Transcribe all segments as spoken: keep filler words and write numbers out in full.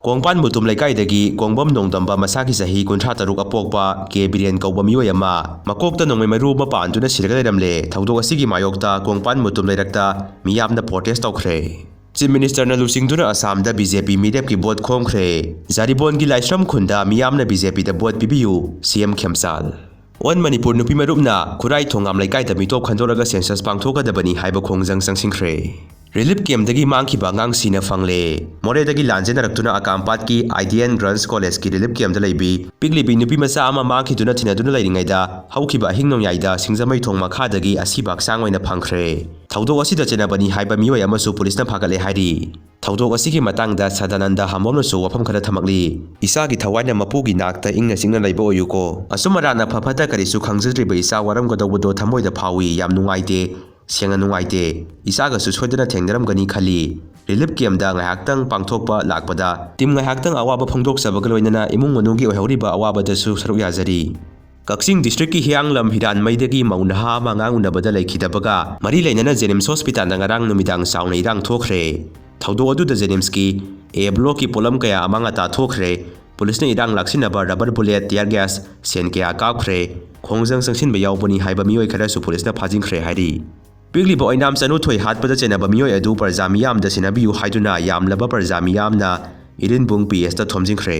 ꯀꯣꯡꯄꯥꯟ ꯃꯨꯇꯨꯝ ꯂꯩꯀꯥꯏꯗꯒꯤ ꯀꯣꯡꯕꯝ ꯅꯣꯡꯗꯝꯕ ꯃꯁꯥꯒꯤ ꯆꯍꯤ ꯀꯨꯟꯊ꯭ꯔꯥ ꯇꯔꯨꯛ ꯑꯄꯣꯛꯄ ꯀꯦ ꯕꯤꯔꯦꯟ ꯀꯧꯕ ꯃꯤꯑꯣꯏ ꯑꯃ ꯃꯀꯣꯛꯇ ꯅꯣꯡꯃꯩ ꯃꯔꯨ ꯑꯃ ꯄꯥꯟꯗꯨꯅ ꯁꯤꯔꯒ ꯂꯩꯔꯝꯂꯦ꯫ ꯊꯧꯗꯣꯛ ꯑꯁꯤꯒꯤ ꯃꯥꯌꯣꯛꯇ ꯀꯣꯡꯄꯥꯟ ꯃꯨꯇꯨꯝ ꯂꯩꯔꯛꯇ ꯃꯤꯌꯥꯝꯅ protest ꯇꯧꯈ꯭ꯔꯦ꯫ Chief Ministerꯅ ꯂꯨꯆꯤꯡꯗꯨꯅ ꯑꯁꯥꯝꯗ BJP ꯃꯤꯔꯦꯞꯀꯤ vote ꯈꯣꯝꯈ꯭ꯔꯦ꯫ ꯖꯥꯔꯤꯕꯣꯟꯒꯤ ꯂꯥꯏꯁ꯭ꯔꯝ ꯈꯨꯟꯗ ꯃꯤꯌꯥꯝꯅ BJPꯗ vote ꯄꯤꯕꯤꯌꯨ, CM ꯈꯦꯝꯆꯥꯜ꯫ One ꯃꯅꯤꯄꯨꯔ ꯅꯨꯄꯤ ꯃꯔꯨꯞꯅ ꯈꯨꯔꯥꯏ ꯊꯣꯉꯥꯝ ꯂꯩꯀꯥꯏꯗ ꯃꯤꯇꯣꯞ ꯈꯟꯗꯣꯛꯂꯒ census ꯄꯥꯡꯊꯣꯛꯀꯗꯕꯅꯤ ꯍꯥꯏꯕ ꯈꯣꯡꯖꯪ ꯆꯪꯁꯤꯟꯈ꯭ꯔꯦ꯫ Relief campꯗꯒꯤ ꯃꯥꯡꯈꯤꯕ ꯑꯉꯥꯡ ꯁꯤꯅ ꯐꯪꯂꯦ꯫ ꯃꯣꯔꯦꯗꯒꯤ ꯂꯥꯟꯖꯦꯟꯅꯔꯛꯇꯨꯅ ꯑꯀꯥꯝꯄꯥꯠꯀꯤ IDN Girls Collegeꯀꯤ relief campꯇ ꯂꯩꯕꯤ ꯄꯤꯛꯂꯤꯕꯤ ꯅꯨꯄꯤ ꯃꯆꯥ ꯑꯃ ꯃꯥꯡꯈꯤꯗꯨꯅ ꯊꯤꯅꯗꯨꯅ ꯂꯩꯔꯤꯉꯩꯗ ꯍꯧꯈꯤꯕ ꯑꯍꯤꯡ ꯅꯣꯡꯌꯥꯏꯗ ꯁꯤꯡꯖꯃꯩ ꯊꯣꯡ ꯃꯈꯥꯗꯒꯤ ꯑꯁꯤꯕ ꯍꯛꯆꯥꯡ ꯑꯣꯏꯅ ꯐꯪꯈ꯭ꯔꯦ꯫ ꯊꯧꯗꯣꯛ ꯑꯁꯤꯗ ꯆꯦꯟꯅꯕꯅꯤ ꯍꯥꯏꯕ ꯃꯤꯑꯣꯏ ꯑꯃꯁꯨ ꯄꯨꯂꯤꯁꯅ ꯐꯥꯒꯠꯂꯦ ꯍꯥꯏꯔꯤ꯫ ꯊꯧꯗꯣꯛ ꯑꯁꯤꯒꯤ ꯃꯇꯥꯡꯗ ꯁꯗꯥꯅꯟꯗ ꯍꯥꯝꯕꯝꯅꯁꯨ ꯋꯥꯐꯝ ꯈꯔ ꯊꯝꯂꯛꯂꯤ꯫ ꯏꯆꯥꯒꯤ ꯊꯋꯥꯏꯅ ꯃꯄꯨꯒꯤ ꯅꯥꯛꯇ ꯏꯪꯅ ꯆꯤꯛꯅ ꯂꯩꯕ ꯑꯣꯏꯌꯨꯀꯣ꯫ ꯑꯆꯨꯝ ꯑꯔꯥꯟ ꯑꯐ ꯐꯠꯇ ꯀꯔꯤꯁꯨ ꯈꯪꯖꯗ꯭ꯔꯤꯕ ꯏꯆꯥ ꯋꯥꯔꯝꯒꯗꯧꯕꯗꯣ ꯊꯃꯣꯏꯗ ꯐꯥꯎꯏ꯫ ꯌꯥꯝ ꯅꯨꯡꯉꯥꯏꯇꯦ꯫ ꯁꯦꯡꯅ ꯅꯨꯡꯉꯥꯏꯇꯦ꯫ ꯏꯆꯥꯒꯁꯨ ꯁꯣꯏꯗꯅ ꯊꯦꯡꯅꯔꯝꯒꯅꯤ ꯈꯜꯂꯤ꯫ Relief campꯗ ꯉꯥꯏꯍꯥꯛꯇꯪ ꯄꯥꯡꯊꯣꯛꯄ ꯂꯥꯛꯄꯗ team ꯉꯥꯏꯍꯥꯛꯇꯪ ꯑꯋꯥꯕ ꯐꯣꯡꯗꯣꯛꯆꯕꯒ ꯂꯣꯏꯅꯅ ꯏꯃꯨꯡ ꯃꯅꯨꯡꯒꯤ ꯑꯣꯏꯍꯧꯔꯤꯕ ꯑꯋꯥꯕꯗꯁꯨ ꯁꯔꯨꯛ ꯌꯥꯖꯔꯤ꯫ ꯀꯛꯆꯤꯡ districtꯀꯤ ꯍꯤꯌꯥꯡꯂꯝ ꯍꯤꯔꯥꯟꯃꯩꯗꯒꯤ ꯃꯧ ꯅꯍꯥ ꯑꯃ ꯑꯉꯥꯡ ꯎꯅꯕꯗ ꯂꯩꯈꯤꯗꯕꯒ ꯃꯔꯤ ꯂꯩꯅꯅ JNIMS hospitalꯗ ꯉꯔꯥꯡ ꯅꯨꯃꯤꯗꯥꯡ ꯆꯥꯎꯅ ꯏꯔꯥꯡ ꯊꯣꯛꯈ꯭ꯔꯦ꯫ ꯊꯧꯗꯣꯛ ꯑꯗꯨꯗ JNIMSꯀꯤ A blockꯀꯤ ꯄꯣꯠꯂꯝ ꯀꯌꯥ ꯑꯃꯥꯡ ꯑꯇꯥ ꯊꯣꯛꯈ꯭ꯔꯦ꯫ ꯄꯨꯂꯤꯁꯅ ꯏꯔꯥꯡ ꯂꯥꯛꯁꯤꯟꯅꯕ rubber bullet, tear gas, ꯁꯦꯜ ꯀꯌꯥ ꯀꯥꯞꯈ꯭ꯔꯦ꯫ ꯈꯣꯡꯖꯪ ꯆꯪꯁꯤꯟꯕ ꯌꯥꯎꯕꯅꯤ ꯍꯥꯏꯕ ꯃꯤꯑꯣꯏ ꯈꯔꯁꯨ ꯄꯨꯂꯤꯁꯅ ꯐꯥꯖꯤꯟꯈ꯭ꯔꯦ ꯍꯥꯏꯔꯤ꯫ ꯄꯤꯛꯂꯤꯕ ꯑꯣꯏꯅꯥꯝ ꯆꯅꯨꯊꯣꯏ ꯍꯥꯠꯄꯗ ꯆꯦꯟꯅꯕ ꯃꯤꯑꯣꯏ ꯑꯗꯨ ꯄ꯭ꯔꯖꯥ ꯃꯤꯌꯥꯝꯗ ꯁꯤꯟꯅꯕꯤꯌꯨ ꯍꯥꯏꯗꯨꯅ ꯌꯥꯝꯂꯕ ꯄ꯭ꯔꯖꯥ ꯃꯤꯌꯥꯝꯅ ꯏꯔꯤꯟꯕꯨꯡ PHꯇ ꯊꯣꯝꯖꯤꯟꯈ꯭ꯔꯦ꯫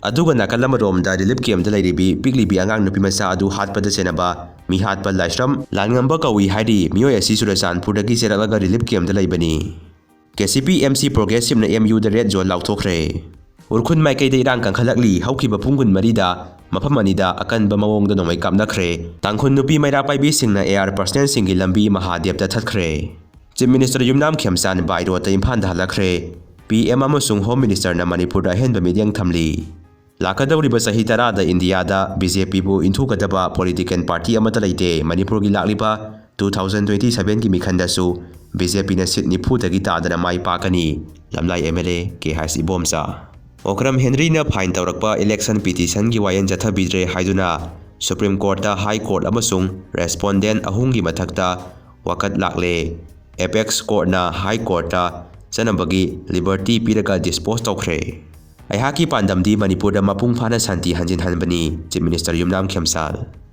ꯑꯗꯨꯒ ꯅꯥꯀꯜ ꯑꯃꯔꯣꯝꯗ relief campꯇ ꯂꯩꯔꯤꯕꯤ ꯄꯤꯛꯂꯤꯕꯤ ꯑꯉꯥꯡ ꯅꯨꯄꯤ ꯃꯆꯥ ꯑꯗꯨ ꯍꯥꯠꯄꯗ ꯆꯦꯟꯅꯕ ꯃꯤꯍꯥꯠꯄ ꯂꯥꯏꯁ꯭ꯔꯝ ꯂꯥꯟꯉꯝꯕ ꯀꯧꯏ ꯍꯥꯏꯔꯤ꯫ ꯃꯤꯑꯣꯏ ꯑꯁꯤ ꯆꯨꯔꯆꯥꯟꯄꯨꯔꯗꯒꯤ ꯆꯦꯜꯂꯛꯂꯒ relief campꯇ ꯂꯩꯕꯅꯤ꯫ KCP MC Progressiveꯅ MUꯗ red zone ꯂꯥꯎꯊꯣꯛꯈ꯭ꯔꯦ꯫ Ukhrul ꯃꯥꯏꯀꯩꯗ ꯏꯔꯥꯡ ꯀꯟꯈꯠꯂꯛꯂꯤ꯫ ꯍꯧꯈꯤꯕ ꯄꯨꯡ ꯀꯨꯟꯃꯔꯤꯗ ꯃꯐꯝ ꯑꯅꯤꯗ ꯑꯀꯟꯕ ꯃꯑꯣꯡꯗ ꯅꯣꯡꯃꯩ ꯀꯥꯞꯅꯈ꯭ꯔꯦ꯫ ꯇꯥꯡꯈꯨꯜ ꯅꯨꯄꯤ ꯃꯩꯔꯥ ꯄꯥꯏꯕꯤꯁꯤꯡꯅ AR personnelꯁꯤꯡꯒꯤ ꯂꯝꯕꯤ ꯃꯍꯥꯗꯦꯕꯇ ꯊꯠꯈ꯭ꯔꯦ꯫ Chief Minister ꯌꯨꯝꯅꯥꯝ ꯈꯦꯝꯆꯥꯟ by roadꯇ ꯏꯝꯐꯥꯜꯗ ꯍꯜꯂꯛꯈ꯭ꯔꯦ꯫ PM ꯑꯃꯁꯨꯡ Home Ministerꯅ ꯃꯅꯤꯄꯨꯔꯗ ꯑꯍꯦꯟꯕ ꯃꯤꯠꯌꯦꯡ ꯊꯝꯂꯤ꯫ ꯂꯥꯛꯀꯗꯧꯔꯤꯕ ꯆꯍꯤ ꯇꯔꯥꯗ ꯏꯟꯗꯤꯌꯥꯗ BJPꯕꯨ ꯏꯟꯊꯨꯒꯗꯕ political party ꯑꯃꯠꯇ ꯂꯩꯇꯦ꯫ ꯃꯅꯤꯄꯨꯔꯒꯤ ꯂꯥꯛꯂꯤꯕ two thousand twenty sevenꯒꯤ ꯃꯤꯈꯜꯗꯁꯨ BJPꯅ seat ꯅꯤꯐꯨꯗꯒꯤ ꯇꯥꯗꯅ ꯃꯥꯏ ꯄꯥꯛꯀꯅꯤ꯫ ꯂꯝꯂꯥꯏ MLA ꯀꯦ ꯍꯩꯁ ꯏꯕꯣꯝꯆꯥ꯫ ꯑꯣꯀ꯭ꯔꯝ ꯍꯦꯟꯔꯤꯅ fine ꯇꯧꯔꯛꯄ election petitionꯒꯤ ꯋꯥꯌꯦꯜ ꯆꯠꯊꯕꯤꯗ꯭ꯔꯦ ꯍꯥꯏꯗꯨꯅ Supreme Courtꯇ High Court ꯑꯃꯁꯨꯡ respondent ꯑꯍꯨꯝꯒꯤ ꯃꯊꯛꯇ ꯋꯥꯀꯠ ꯂꯥꯛꯂꯦ꯫ Apex Courtꯅ High Courtꯇ ꯆꯠꯅꯕꯒꯤ liberty ꯄꯤꯔꯒ dispose ꯇꯧꯈ꯭ꯔꯦ꯫ ꯑꯩꯍꯥꯛꯀꯤ ꯄꯥꯟꯗꯝꯗꯤ ꯃꯅꯤꯄꯨꯔꯗ ꯃꯄꯨꯡ ꯐꯥꯅ ꯁꯥꯟꯇꯤ ꯍꯟꯖꯤꯟꯍꯟꯕꯅꯤ, Chief Minister ꯌꯨꯝꯅꯥꯝ ꯈꯦꯝꯆꯥꯜ꯫